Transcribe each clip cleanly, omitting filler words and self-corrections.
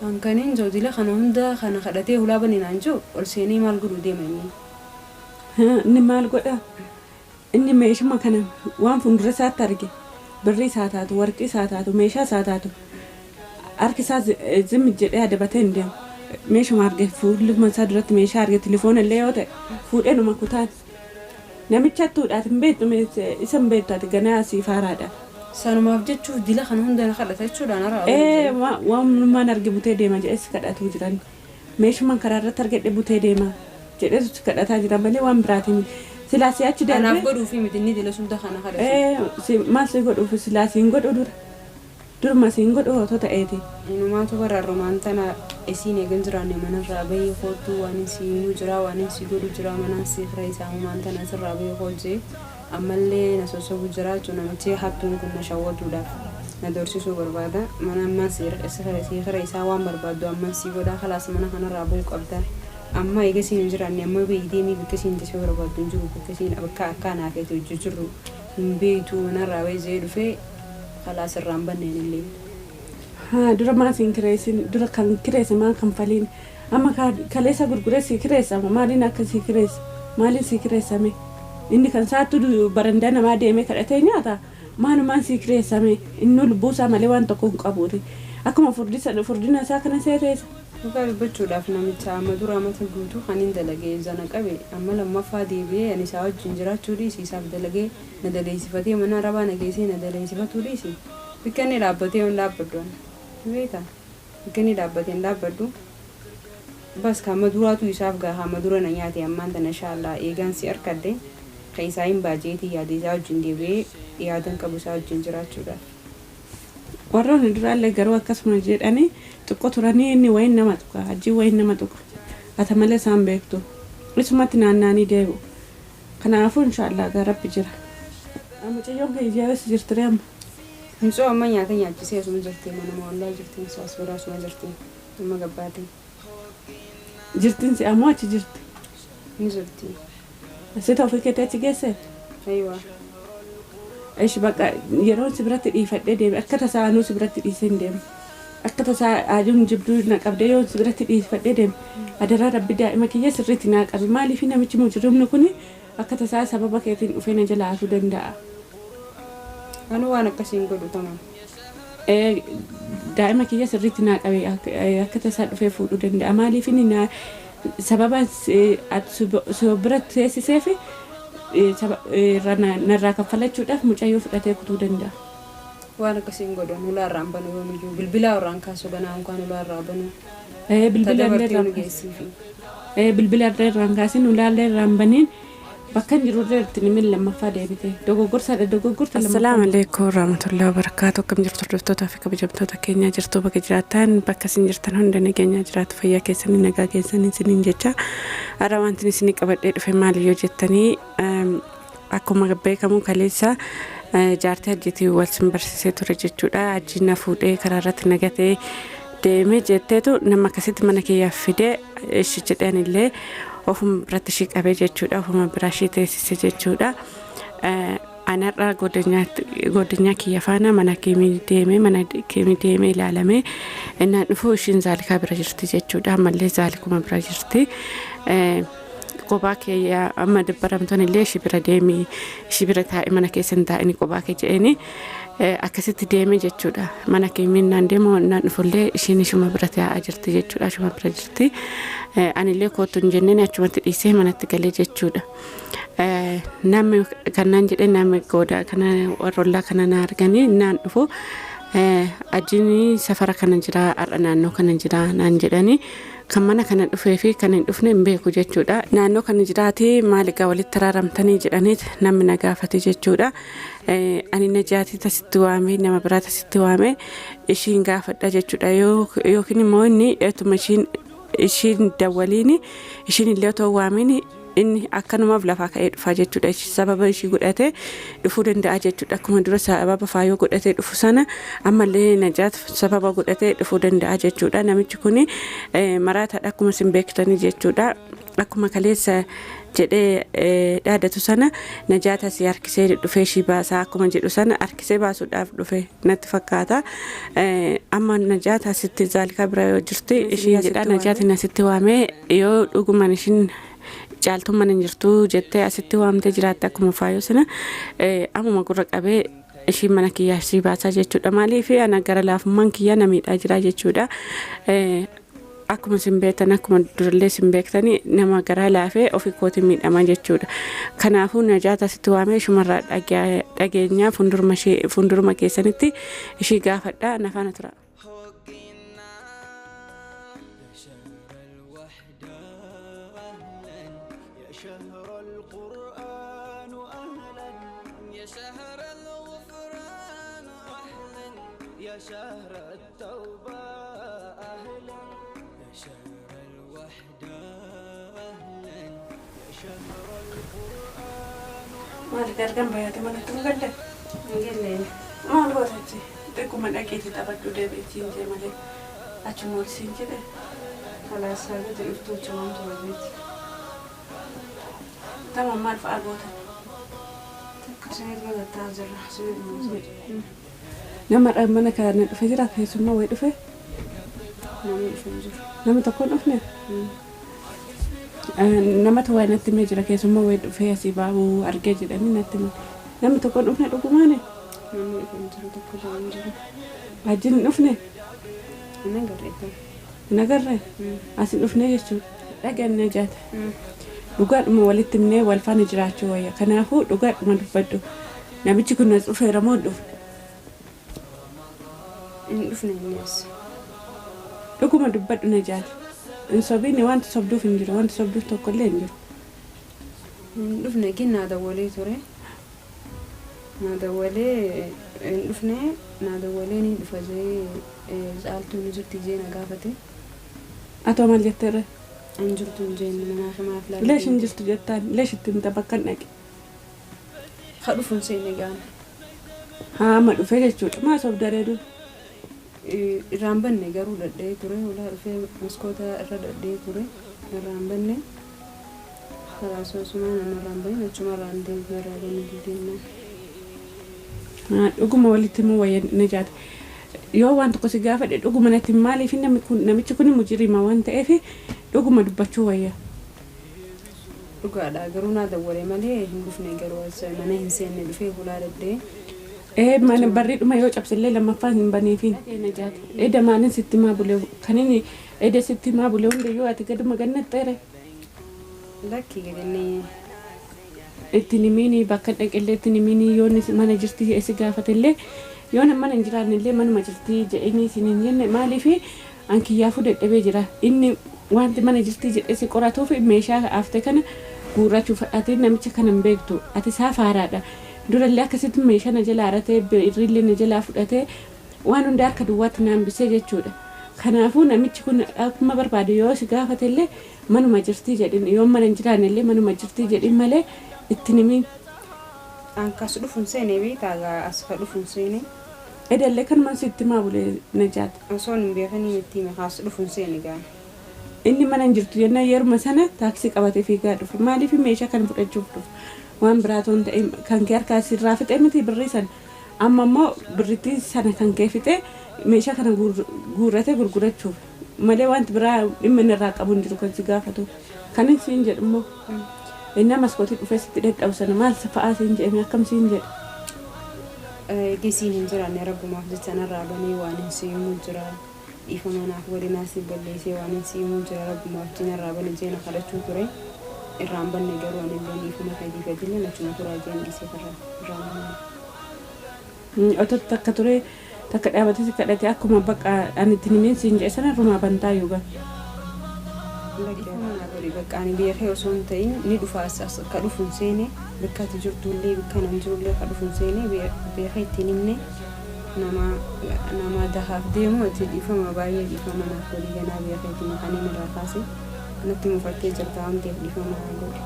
An kaniin jiru dila kana hunda kana kadhatee hulaa bani naan jiru ol seenee maal godhuu deema inni? Inni maal godha? Inni meeshuma kana waan fuuldura isaatti arge, birrii isaa taatu, warqii isaa taatu, meeshaa isaa taatu, harki isaa zim jedhee adabatee hin deemu. Meeshuma arge, fuuldura isaa duratti meeshaa arge, tilifoona illee yoo ta'e fuudhee numa kutaan. Namicha hattuudhaati hin beektu, isa hin beektu, ati ganaa siif haaraadha. Sanumaaf jechuuf dila kana hunda na kadhata jechuudhaan hara. Ee, waanumaan arge butee deema jedhee si kadhatuu jiran. Meeshumaan karaa irratti argadhe butee deema jedheetu si kadhataa jira malee waan biraatiin silaa si achi Anaaf darbee. Godhuufi miti inni dila hunda kana kadhatu. Ee, maal si godhuuf? Silaa siin godhu dura. Duruma siin godhu otoo ta'eeti. Inumaatu bara romaan tana isiin eegan jiraanne manarraa bahii kootuu, waan hin si himuu jira, waan hin si godhu jira, manaan si kira isaamumaan tana asirraa bahii koojee ammallee na sossobu jira jechuun. Namichi hattuun kun na shawwaduudhaaf na doorsisuu barbaada. Mana ammaan si kira isaa waan barbaaddu amman si godhaa, kalaas mana kanarraa bahuu qabda. Amma eega siin hin jiraanne amma bahii deemii, bakka isiin itti si barbaaddu hin jiru, bakka isiin bakka akka anaa feete hojii jirru hin beektu, manarraa bahii jee dhufee kalaas irraan banneen illee. Haa, dura maa siin kireessin? Dura kan kireesse maa kanfaliin? Amma kaleessa gurguree sii kireessa, maaliin akka sii kireessa? Maaliin sii kireessame? Inni kan saattu barandaa namaa deemee kadhatee nyaata. Maalumaan sii kireessame? Inni lubbuu isaa malee waan tokko hin qabuuti. Akkuma furdina isaa kana seeteessa. Dhugaa dubbachuudhaaf, namicha amma dura amata guutuu kan hin dalagee zana qabe, amma lammaffaa deebi'ee ani isaa wajjin jiraachuu dhiisi, isaaf dalagee na daleessifatee mana arabaa na geessee na daleessifatuu dhiisi. Bakka inni dhaabbatee hin dhaabbadhu ani. Beektaa? Bakka inni dhaabbatee hin dhaabbadhu. Bas ka amma duraatu isaaf gaha, amma dura na nyaate. Ammaan tana inshaallah eegaan si arkadde kan isaa hin baajeetii yaade, isaa wajjin deebi'ee yaadan qabu isaa wajjin jiraachuudhaaf. Warroonni duraallee garuu akkasuma jedhanii xiqqoo turanii inni wayin nama tuqa, hajjiin wayin nama tuqa. Ata malee isaan beektu. Isumatti naanna'anii deebi'u. Kanaafuu inshaallah gaa Rabbi jira. Mucayyoon kee ijaares jirti amma? Mucoo amma nyaata nyaachisee asuma jirti, manuma ollaa jirti, as bira asuma jirti amma gabbaate. Jirtiin si ammoo achi jirti? Ni jirti. Sita ofii keetii achi geesse? Ayiwa. Ishi bakka yeroo si biratti dhiifadhee deeme, akka tasaa anuu si biratti dhiisee hin deemu. Akka tasaa aduun jibduu na qabdee yoo si biratti dhiifadhee deeme, adaraa Rabbi daa'ima kiyya sirriitti naa qabi. Maaliif namichi mujrimni kun akka tasaa sababa keetiin dhufee na jala hatuu danda'a. Anuu waan akkasiin godhu tamam. Daa'ima kiyya sirriitti naa qabe, akka tasaa dhufee fuudhuu danda'a. Maaliif inni na sababa si biratti teessiseef narraa kaffalachuudhaaf mucayyoo fudhatee kutuu danda'a. Waan akkasiin godhan ulaa irraan banu, yoomiyyuu bilbilaa irraan kaasu ganaa unkaan ulaa irraa banu. Bilbila illee Tadabartee irraan nu geessiifi. Bilbila illee irraan kaasin, ulaallee irraan baniin, bakka hin jirurree itti nimin lammaffaa deebite dogoggorsaadha dogoggorta. Assalaamu alaikum warahmatullahi wabarakatuh. Akkam jirtu, hordoftoota fi kabajamtoota keenya? Jirtu bakka jiraattan, bakka isin jirtan hunda nageenyaa jiraatu, fayyaa keessanii, nagaa keessanii isiniin jecha. Har'a wanti isinii qabadhee dhufe maali yoo jettanii, akkuma beekamu kaleessa jaartii hajjiitii wal sin barsiisee ture jechuudha. Hajjiin na fuudhee karaa irratti nagatee deeme jetteetu nama akkasitti mana kiyyaaf fidee ishi jedhan illee ofuma biratti ishii qabee jechuudha. Ofuma biraa ishii teessise jechuudha. Anarraa godinyaa kiyya faana mana keemii deemee, mana keemii deemee ilaalamee innaan dhufu ishiin zaalikaa bira jirti jechuudha. Ammallee zaalikuma bira jirti. Kophaa kee amma dabbaramtoon illee ishii bira deemii, ishii bira taa'e, mana keessa hin taa'ini kophaa kee jedheeni akkasitti deeme jechuudha. Mana keemii innaan deemu, innaan dhufullee ishiin ishuma bira taa'aa jirti jechuudha. Ishuma bira jirti. Anillee kootu hin jenneen, achumatti dhiisee manatti galee jechuudha. Namni kanaan jedhee, namni gooda kana warra ollaa kana na arganii naan dhufu, "Ajiin safara kana jira, har'a naannoo kana jira," naan jedhanii. Kan mana kana dhufee fi kan hin dhufne hin beeku jechuudha. Naannoo kana jiraate, maal egaa walitti araaramtanii jedhanii namni na gaafate jechuudha. Ani Najaatii tasitti waamee, nama biraa tasitti waamee ishiin gaafadha jechuudha. Yookiin immoo inni etuma ishiin dawwaliin, ishiin illee otoo waamiin Inni akkanumaaf lafaa ka'ee dhufa jechuudha. Sababa ishii godhatee dhufuu danda'a jechuudha. Akkuma dura sababa faayoo godhatee dhufu sana ammallee Najaat sababa godhatee dhufuu danda'a jechuudha. Namichi kun maraataadha akkuma isin beektanii jechuudha. Akkuma kaleessa jedhee dhaadatu sana Najaat asii harkisee dhufee ishii baasaa akkuma jedhu sana harkisee baasuudhaaf dhufe natti fakkaata. Amma Najaat asitti Zaalikaa bira yoo jirti ishii jedha Najaatiin asitti waamee yoo dhugumaan ishiin Caaltuun mana hin jirtu jettee asitti waamtee jiraatte akkuma faayoo sana ammuma gurra qabee ishii mana kiyyaa ishii baasaa jechuudha. Maaliif ana gara laafummaan kiyyaa na miidhaa jira jechuudha. Akkuma isin beektan akkuma durallee isin beektani nama garaa laafee ofii kootiin miidhamaa jechuudha. Kanaafuu Najaat asitti waamee ishumarraa dhageenyaa fuulduruma keessanitti ishii gaafadha na faana tura. Maali gargar bayaate manatti hin galle? Hin galle. Maal goota achi? Xiqquma dhaqiitii taphadhu deebi'i siin jee malee achuma ol siin jedhe. Kalaas gadi dhuftuu achumaan tura jeeti. Tama maal fa'aa gootan? Takka isinituma tattaa jirra. Isinituma jira. Nama mana kana dhufe jira keessummaa wayii dhufe? Namni dhufe hin jiru. Nama tokko hin dhufne? Namatu waa natti himee jira keessummaa wayii dhufee asii baa'uu argee jedhanii natti himan. Namni tokko hin dhufne dhugumaani? Namni dhufe hin jiru tokko illee hin jiru. Hajjiin hin dhufne? Hin agarre ta'u. Hin agarre? As hin dhufne jechuudha. Dhaga'in Najaat. Dhugaadhuma walitti himnee wal faana jiraachuu wayya. Kanaafuu dhugaadhuma dubbadhu. Namichi kun as dhufeera moo hin dhufne? Hin dhufne inni as. Dhuguma dubbadhu Najaat. Hin sobiini wanti sobduuf hin jiru. Wanti sobduuf tokkollee hin jiru. Hin dhufne gin naa dawwalee ture. Naa dawwalee hin dhufne naa dawwalee niin dhufa jee Caaltuun ni jirti jee na gaafate. Atoo maal jetteerre? Hin jirtu hin jeen manaaf maaf laalee Leesh hin deemte. jirtu jettaan leesh itti himta bakkan dhaqe. Ka dhufu hin seenne gaana. Haa amma dhufe jechuudha. Maa sobda ree dur? Irraan banne garuu dhadha'ee ture hulaa dhufee maskoota irra dhadha'ee ture irraan banne kalaas osumaan ana irraan bahin achuma irraan deebi'ee irraa banuu dideenna. Dhuguma walitti himuu wayya Najaat. Yoo waan tokko si gaafadhe dhuguma natti himi maaliif namni kun namichi kun mujirima waan ta'eef dhuguma dubbachuu wayya. Dhugaadha garuu naa dawwale malee hin dhufne garuu as mana hin seenne dhufee hulaa dhadha'ee. Ee mana barriidhuma yoo cabsellee lammaffaa hin baniifiin. Najaat eda maalin sitti himaa bule kanin eda sitti himaa bule hundayyuu ati gaduma gad naqxeere. Lakki gad inni. Itti hin himiini bakka dhaqellee itti hin himiini yoo inni mana jirti jedhee si gaafatellee yoo nan mana hin jiraannellee manuma jirti jedheenii siin hin jenne maaliif an kiyyaafuu dadhabee jira inni wanti mana jirti jedhee si qoratuuf meeshaa hafte kana guurrachuuf ati namicha kana hin beektu ati isaa faaraadha durallee akkasitti meeshaa na jalaa haratee birriillee na jalaa fudhatee waan hunda harka duwwaatti na hambisee jechuudha kanaafuu namichi kun akkuma barbaade yoo si gaafatellee Manuma jirtii jedhin yoon mana hin jiraanne illee manuma jirtii jedhin malee itti hin himin. An kas dhufu hin seene beektaa gaa as ka dhufu hin seene. Edallee kanuman sitti himaa bule Najaat. Osoon hin beekiniin itti hime ka as dhufu hin seene gaa. Inni mana hin jirtu jennaan yeruma sana taaksii qabatee fiigaa dhufe. Maaliif meeshaa kana fudhachuuf dhufe. Waan biraa otoo hin ta'in kan kee harkaa sirraa fixee miti birrii sana. Amma immoo birrittii sana kan kee fixee meeshaa kana guurratee gurgurachuuf. Malee wanti biraa dhimma inni irraa qabu hin jiru kan si gaafatu. Kanin siin jedhu immoo innaa maskootii dhufee sitti dhadha'u sana maal fa'aa siin jedhame akkam siin jedhe. Eegii siin hin jiraanne Rabbumaaf jecha narraa banee waanin si himu jira dhiifama naaf godhi naa si balleessee waanin si himu jira Rabbumaaf jii narraa bani jee na kadhachuu ture irraa hin banne garuu anilleen dhiifama keetiif atilleen achuma turaa jeen dhiiseef irraa hin banne. Otoo takka turee takka dhaabatee si kadhate akkuma bakka ani itti himeen siin jedhe sana irrumaa bantaa yuugaa. Dhiifama naa godhi bakka ani beekee osoo hin ta'in ni dhufa as as ka dhufu hin seene bakka ati jirtullee bakka ani jirullee ka dhufu hin seene beekee itti hin himne nama nama dahaaf deemu ati dhiifama baay'ee dhiifama naaf godhi ganaa beekeetiin kan inni irraa kaase natti mufattee jirta waan ta'eef dhiifama naa godhi.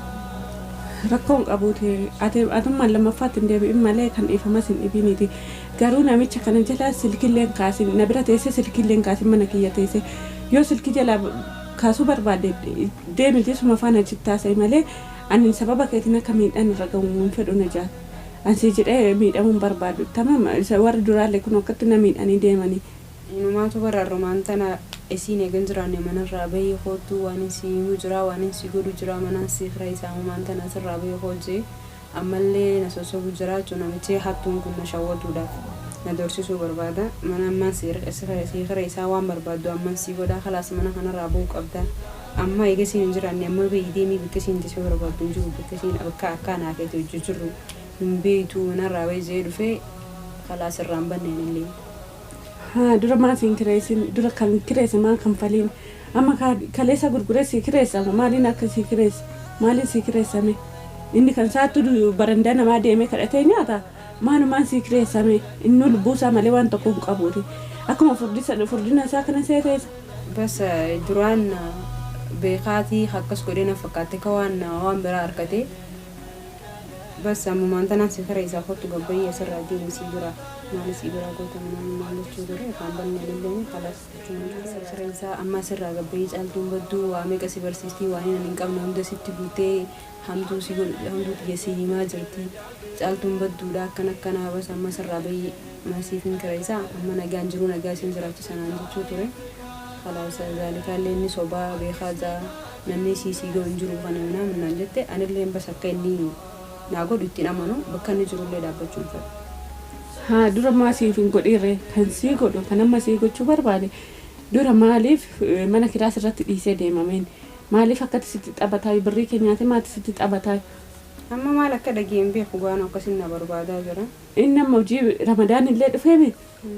Rakkoon qabuuti ati atummaan lammaffaatti hin deebi'in malee kan dhiifamas hin dhibiniiti. Garuu namicha kana jala silkillee hin kaasin na bira teessee silkillee hin kaasin mana kiyya teessee yoo silkii jalaa kaasuu barbaadde deemiti suma faana achitti haasa'e malee ani sababa keetiin akka miidhaan irra gahu hin fedhu Najaat. An sii jedhee miidhamuu hin barbaadu. Tamam warri duraallee kun akkatti na miidhanii deemanii. Inumaatu bara arrumaan tana isiin eegan jiraanne manarraa bahii koottuu waanin sii himu jiraa waanin sii godhu jiraa manaan sii kireeysa ammumaan tana asirraa bahii koot jee ammallee na sossobu jiraa jechuun namichi hattuun kun na shawwaduudhaaf na doorsisuu barbaada mana ammaan sii kireeysaa waan barbaaddu amman sii godhaa kalaas mana kanarraa bahuu qabda amma eega isiin hin jiraanne amma bahii deemii bakka isiin itti si barbaaddu hin jiru bakka isiin bakka akka anaa fi ati wajji jirru hin beeytu manarraa bahi jee dhufee kalaas irraa hin banne anillee. Haa dura maa siin kireessin dura kan kireesse maa kanfaliin amma kaleessa gurguree sii kireessa maaliin akka sii kireesse maaliin sii kireessame inni kan saattu barandaa namaa deemee kadhatee nyaata maalumaan sii kireessame innuu lubbuu isaa malee waan tokko hin qabuuti akkuma furdina isaa kana seeteessa. Bas duraan beekaatii akkas godhee na fakkaatte ka waan waan biraa arkatee. Bas ammumaan tanaan si kireeysaa kottu gad bahii asirraa deemi sii biraa maali sii biraa goota minaamin maal jechuu ture afaan banneen illeen kalas achumaan si kireeysaa amma asirraa gad bahii caaltuun badduu waa meeqa si barsiistii waaniin ani hin qabne hunda sitti guutee hamtuu si godhu hamtuu tiyya si himaa jirti caaltuun badduudha akkana akkanaa bas amma asirraa bahii maa siifin kireeysaa amma nagaan jiruu nagaa siin jiraachisa naan jechuu ture kalaas zaalikaallee inni sobaa beekaa jaa Namni isii sii ga'u hin jiru kana minaamin naan jette anilleen bas akka inni naa godhu itti hin amanu bakka inni jirullee dhaabbachuu hin fedhu. Haa dura maa siif hin godhin ree kan sii godhu kan amma sii gochuu barbaade dura maaliif mana kiraa sirratti dhiisee deemameen maaliif akkatti sitti taphataayu birrii kee nyaatee maatti sitti taphataayu. Amma maal akka dhaga'e hin beeku gaanoo akkasin na barbaadaa jira. Inni amma hojii ramadaanillee dhufeemi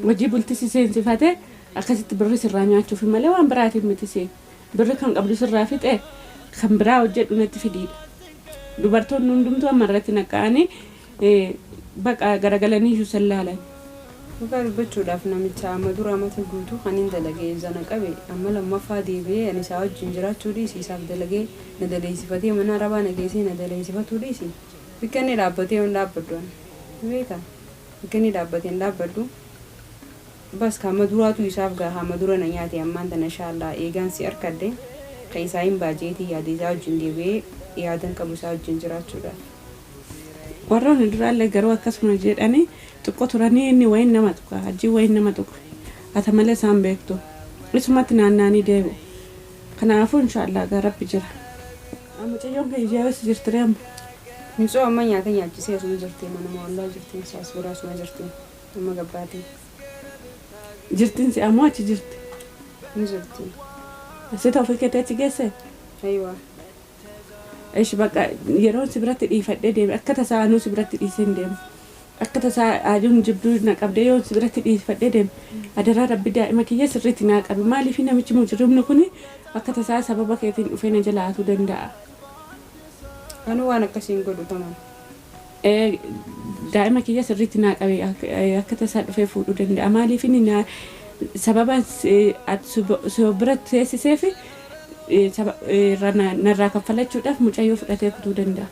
hojii bultii si seensifatee akkasitti birrii sirraa nyaachuufi malee waan biraatiin miti sii. Birri kan qabdu sirraa fixe kan biraa hojjedhu natti fidiidha. Dubartoonni hundumtuu amma irratti naqqa'anii baqa garagalanii iyyuu san laalan. Dhugaa dubbachuudhaaf namicha amma dura amata guutuu kanin dalage zana qabe amma lammaffaa deebi'ee ani isaa wajjin jiraachuu dhiisi isaaf dalagee na daleeysifatee mana arabaa na geessee na daleeysifatuu dhiisi bikka inni dhaabbatee hin dhaabbadhu ani ni beektaa bikka inni dhaabbate hin dhaabbadhu Bas ka amma duraatu isaaf gaha amma dura na nyaate ammaan tana inshaa Allah eegaan si arkadhe ka isaa hin baha jeetiin yaade isaa wajjin deebi'ee yaadan qabu isaa wajjin jiraachuudhaaf. Warroonni duraallee garuu akkasuma jedhanii xiqqo turanii inni wayin nama tuqa hajjiin wayin nama tuqa ata malee isaan beektu isumatti naannaanii deebi'u kanaafuu inshaa Allah gaa rabbi jira. Mucayyoon kee ijaa eessa jirtiree amma. Micoo amma nyaata nyaachisee asuma jirti manuma ollaa jirti isaas bira asuma jirti. Amma gad baatee. Jirtiin si'aa moo achi jirti? Ni jirti. Sita ofii keetii achi geesse? Aywa. Ishi bakka yeroon si biratti dhiifadhee deeme akka tasaa anuu si biratti dhiisee hin deemu. Akka tasaa aduun jibduu na qabdee yoon si biratti dhiifadhee deeme adaraa rabbi daa'ima kiyya sirriitti naa qabi maaliif namichi mujrimni kuni akka tasaa sababa keetiin dhufee na jalaa hatuu danda'a. Anuu waan akkasii hin godhu tamam. Daa'ima kiyya sirriitti naa qabe akka tasaa dhufee fuudhuu danda'a. Maaliif inni naa sababa si bira teessiseef narraa kaffalachuudhaaf mucayyoo fudhatee kutuu danda'a.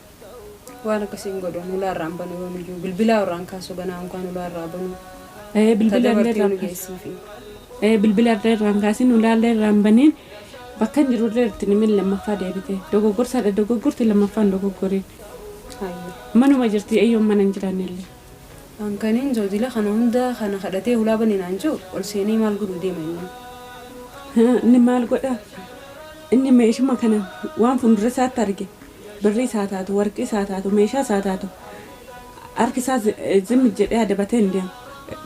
Waan akkasii hin godhu ulaa irraa hin banu yoomiyyuu bilbilaa irraa hin kaasu ganaa unkaan ulaa irraa banu. Bilbila illee irraa hin kaasu. Bilbila illee irraa hin kaasin ulaa illee irraa hin baniin bakka hin jiru illee itti himin lammaffaa deebite dogoggorsaadha dogoggorti lammaffaa hin dogoggoriin. Hayyee. Manuma jirti eyyoon mana hin jiraannellee. An kanin jiru dila kana hunda kana kadhatee hulaa bani naan jiru ol seenee maal godhuu deema inni. Inni maal godha? Inni meeshuma kana waan fuuldura isaatti arge birrii isaa taatu warqii isaa taatu meeshaa isaa taatu harki isaa zim jedhee adabatee hin deemu.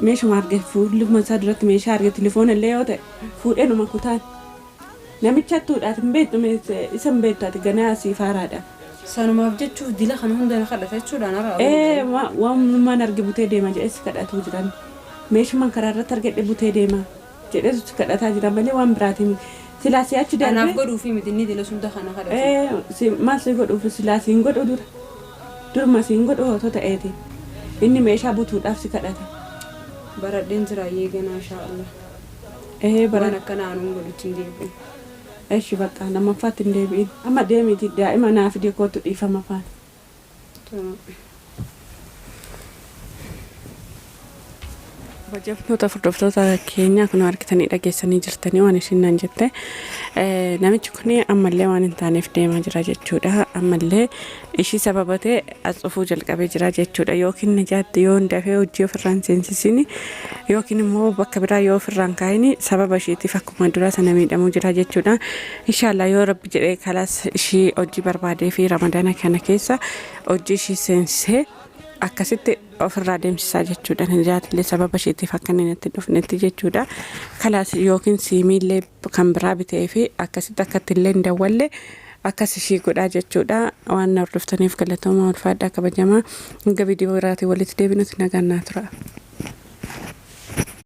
Meeshuma arge fuulduma isaa duratti meeshaa arge tilifoona illee yoo ta'e fuudheenuma kutaan. Namicha hattuudha ati hin beektu isa hin beektu ati ganaa siif haaraadha. Sanumaaf jechuuf dila kana hunda na kadhata jechuudha anarraa oduu Ee jedhu. waanumaan arge butee deema jedhee si kadhatuu jiran. Meeshuman karaa irratti argadhe butee deema jedheetu si kadhataa jira malee waan biraatii miti. Silaa si achi Anaaf darbee godhuufii miti inni dila sunda kana kadhatu. Ee si maal si godhuuf silaa si hin godhu dura. Duruma si hin godhu otoo ta'eeti. Inni meeshaa butuudhaaf si kadhata. Baradheen jira ayyee ganaa inshaa Allah. Ee Waan baradhu. akkanaa anuun godhutti hin deebi'u. Eshi baqqa lammaffaatti hin deebi'in. Amma deemiiti daa'ima naa fidii koottu dhiifama faana. Galatooma. Kabajamtoota hordoftoota keenya kun argitanii dhageessanii jirtanii waan ishiin naan jette. Namichi kun ammallee waan hin taaneef deemaa jira jechuudha. Ammallee ishii sababatee as dhufuu jalqabee jira jechuudha. Yookiin Najaatti yoo dafee hojii ofirraa hin seensisiin yookiin immoo bakka biraa yoo ofirraa hin kaa'in sababa ishiitiif akkuma duraa sana miidhamuu jira jechuudha. Inshaallah yoo rabbi jedhee kalaas ishii hojii barbaadee fi ramadaana kana keessa hojii ishii seensisee akkasitti ofirraa deemsisaa jechuudha. Najaatillee sababa isheetiif akka inni natti dhufnetti jechuudha. Kalaas yookiin siimiillee kan biraa bitee fi akkasitti akka itti illee hin dawwalle akkas ishii godhaa jechuudha. Waan na hordoftaniif galatooma ulfaadhaa kabajamaa. Hanga viidiyoo biraatiin walitti deebinutti nagaan naa tura.